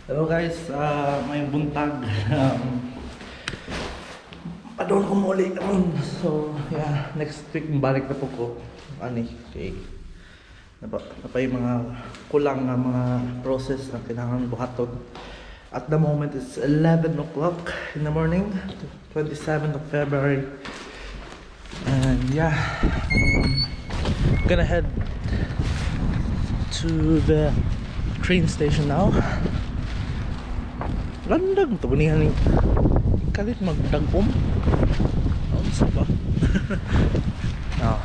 Hello guys, may buntag. Padulong ko muli karon. So, yeah, next week balik na po ko. Ani, kay napa yung mga kulang nga mga process na kailangan buhaton. At the moment, it's 11 o'clock in the morning, 27th of February. And yeah, gonna head to the train station now. Landag to ganihan ni kalit magdagom. Unsa ba? No.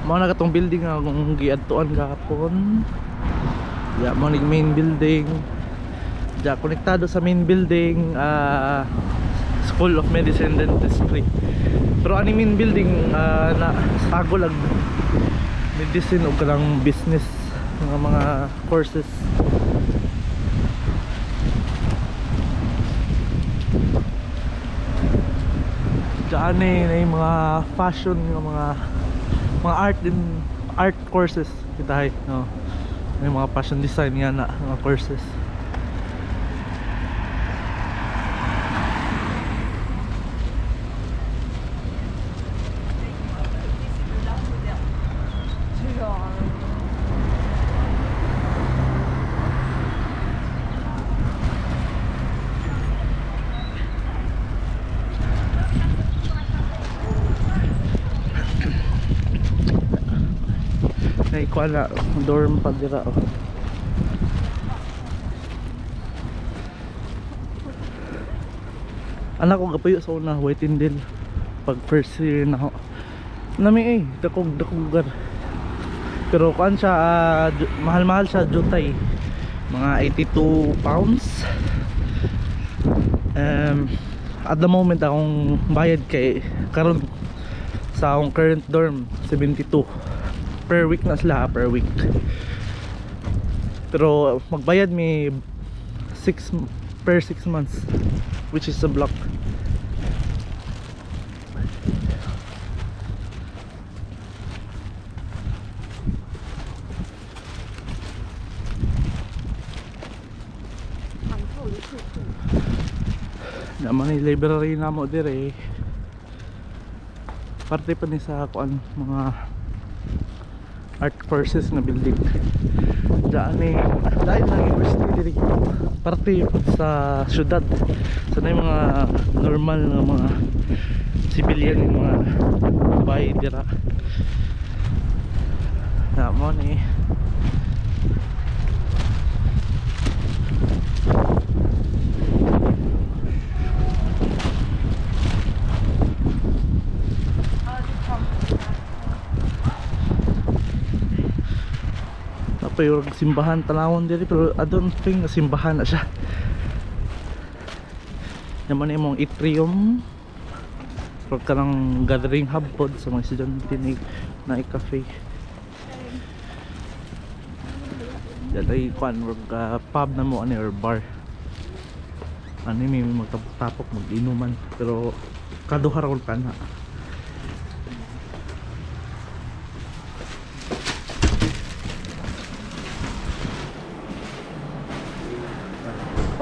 Mao na katong building nga akong giadtuan gahapon. Ya, mao ni main building. Ja konektado sa main building, School of Medicine and Dentistry. Pero ani main building, na sago lang medicine o kanang business mga courses. Diyan eh, na yung mga fashion, yung mga art din, art courses kita hay, no. May mga fashion design nga na mga courses. Naikuha na dorm pa dira, oh. Anak ko gapuyo sa una Whitendale pag first year na ako. Nami eh, dakog dakog lugar. Pero kuan siya, mahal-mahal siya jutay. Mga £82. At the moment akong bayad kay karon sa akong current dorm 72 per week na sila, per week. Pero magbayad mi 6 per 6 months, which is a block. Naman ni library na mo dire. Parte pa ni sa kuan mga art courses na building. Daan eh, dahil ng university dire. Parte sa syudad. So na yung mga normal na mga civilian yung mga bahay dira. Na mo ni. Tapos yung simbahan tanawon diri, pero I don't think na simbahan na siya. Naman imong atrium. Pero kanang gathering hub pod sa mga estudyante ni na cafe. Dali kuan pub na mo ani or bar. Ani may magtapok-tapok mag-inuman pero kaduha ra kon kana.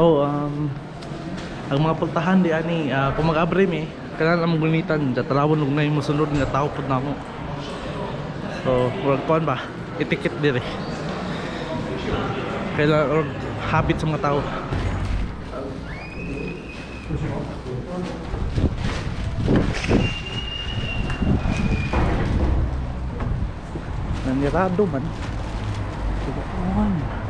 Oh, ang mga pultahan di ani, kung mag-abre mi, kailangan among gunitan, dya talawon ug nay mosulod nga tao pud namo. So, murag kuan ba? Etiquette dire. Kailangan or habit sa mga tao. Nanirado man. Tibuon.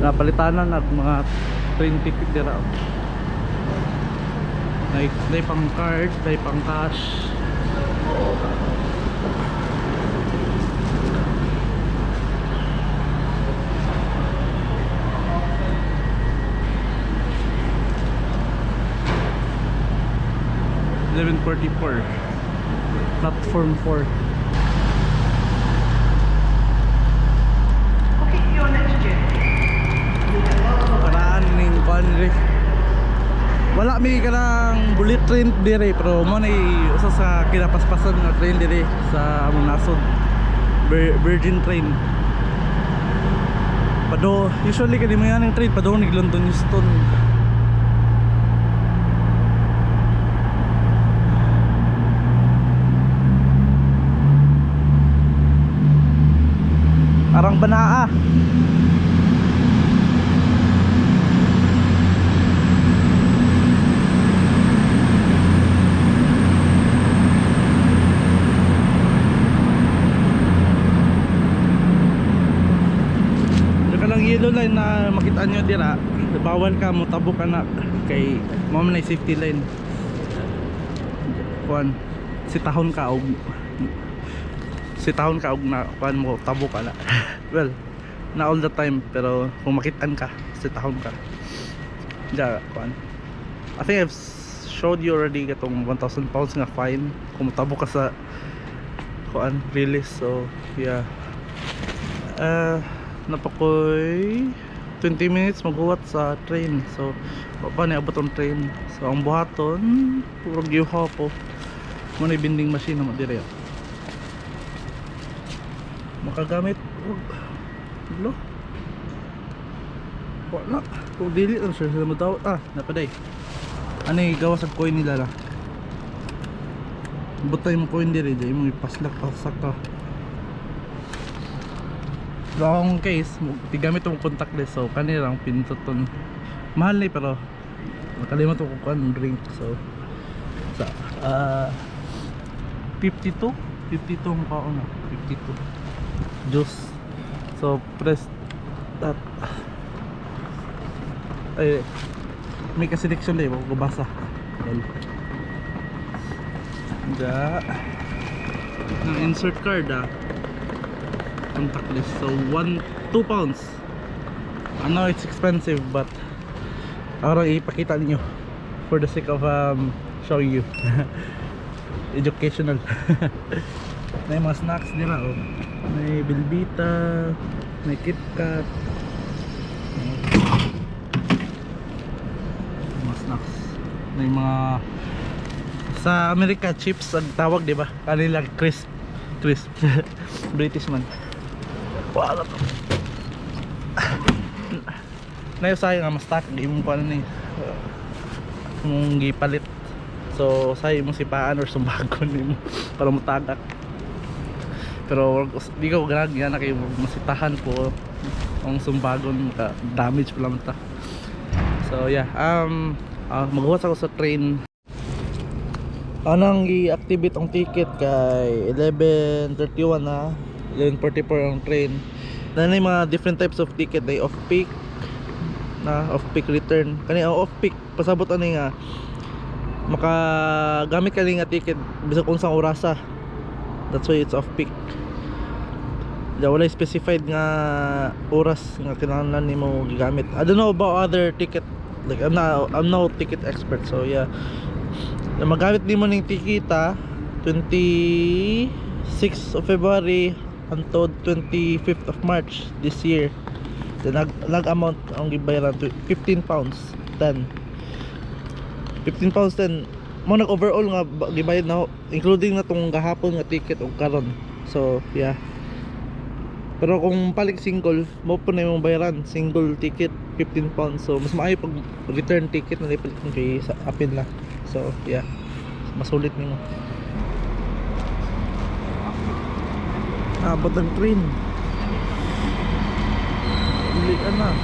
Napalitanan at mga train ticket dira. Nay pang card, nay pang cash. 11:44, platform 4. Booking your next journey. Paraan ning kuan dire. Wala mi kanang bullet train dire, pero mo na usa sa kinapaspasan nga train dire sa among nasod. Virgin train. Pado usually kani mo yan ang train padung ni London Euston. Arang banaa. Yung kanang yellow line na makita nyo dira, bawal ka mo tabok ka na kay mo man na safety line. Kuan, sitahon ka og na kuan mo tabok ka na. Well, na all the time, pero kung makitaan ka, sitahon ka. Ja, kuan. I think I've showed you already katong £1,000 nga fine kung motabok ka sa kuan release. So, yeah. Napakoy 20 minutes maghuwat sa train, so wa pa ni abot ang train. So ang buhaton puro giuhaw ko mo na vending machine na mo dire, oh. Makagamit og lo wala kung dili lang sir sila motawag, ah, napaday ano yung gawas sa coin nila la butay mo coin dire dyan mo ipaslak pasak ka. So akong case, tigamit akong contactless, so kanilang pinduton. Mahal ni pero nakalimot ko kuan drink, so sa 52 52 ang kaon na 52 juice. So press that, ay may ka-selection din ko basa. Well. Da. Ng insert card, ah, contactless. So 1 £2. I know it's expensive, but para ipakita niyo for the sake of showing you. Educational. May mga snacks nila, oh. May Belvita, may KitKat. Mga snacks. May mga sa Amerika chips ang tawag, di ba? Kanila crisp. Crisp. British man. Wala to. Nayo sayang nga mas tak di mo pa ni mong gipalit. So say mo sipaan or sumbagon nimo para motagak. Pero di ko ganag yan na kay masitahan ko ang sumbagon ka damage pa lang ta. So yeah, maghuwas ako sa train. Anang i-activate ang ticket kay 11:31 na 11:44 ang train. Na yung mga different types of ticket ay off peak na off peak return. Kani ang off peak pasabot ani nga makagamit ka nga ticket bisag unsang orasa. That's why it's off peak. Ya, wala specified nga oras nga kinahanglan nimo gigamit. I don't know about other ticket. Like I'm no ticket expert. So yeah. Na magamit nimo ning tikita 26 of February until 25th of March this year. Then nag amount ang gibayaran to £15 10. £15 10 mo nag overall nga gibayad na ho, including na tong gahapon nga ticket og karon. So yeah. Pero kung palit single, mo po na yung bayaran, single ticket £15. So mas maayo pag return ticket na ipalit mo kay sa apin na. So yeah, masulit nimo. Abot ang train. Uli ka na.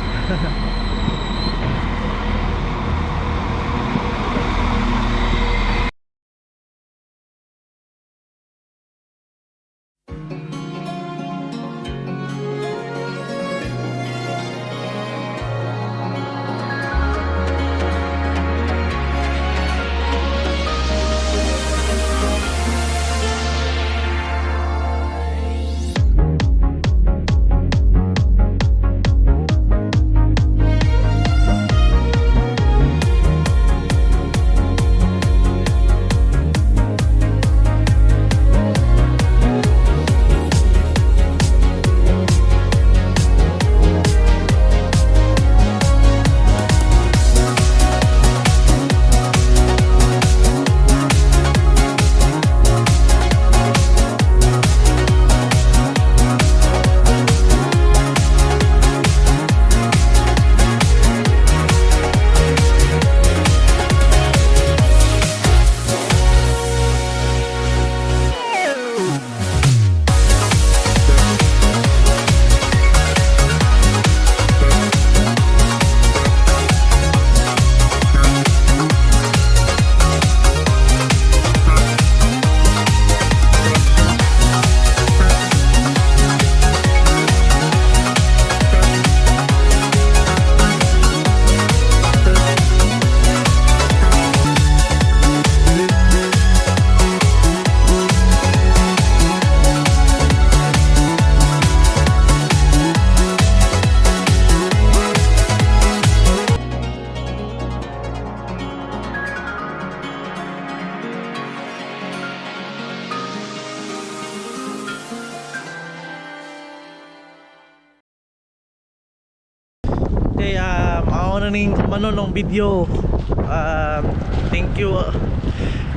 Mao na ning manonong video. Thank you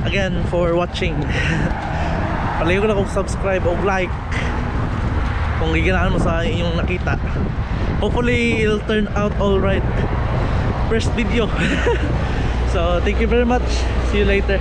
again for watching. Palihog na kung subscribe o like kung giganaan mo sa inyong nakita. Hopefully it'll turn out all right. First video. So thank you very much. See you later.